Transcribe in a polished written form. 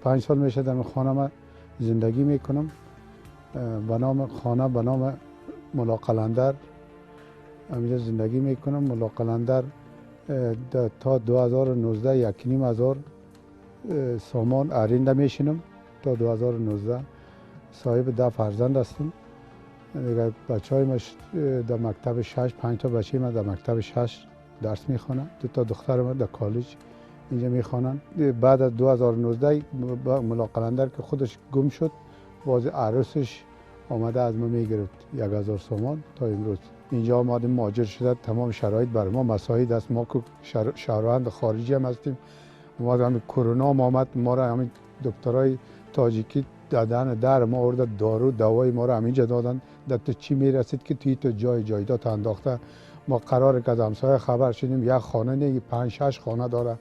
5 сол میشه در خانه ما زندگی میکنم. به نام خانه، به نام ملا قلندر همینجا زندگی میکنم. ملا قلندر تا 2019 1,500 سامان аренда میشینم. تا 2019 صاحب 10 فرزند هستم. دیگه بچه های ما در مکتب شش، پنج تا بچه ما در مکتب شش درس میخوانن. دو تا دختر ما در کالج اینجا میخوانن. بعد از 2019 ملا قلندر که خودش گم شد، باز عروسش آمده از ما میگرفت 1000 سومان. تا امروز اینجا آمدیم مهاجر شده، تمام شرایط بر ما مساعد است. ما که شهروند خارجی هم هستیم. ما همین کرونا هم آمد، ما را همین دکترای تاجیکی دادن در ما آورده، دارو دوای ما را همینجا دادن. در تو چی میرسید که توی تو جای جایداد انداخته. ما قرار که از همسایه خبر شدیم یک خانه نه، پنج شش خانه داره.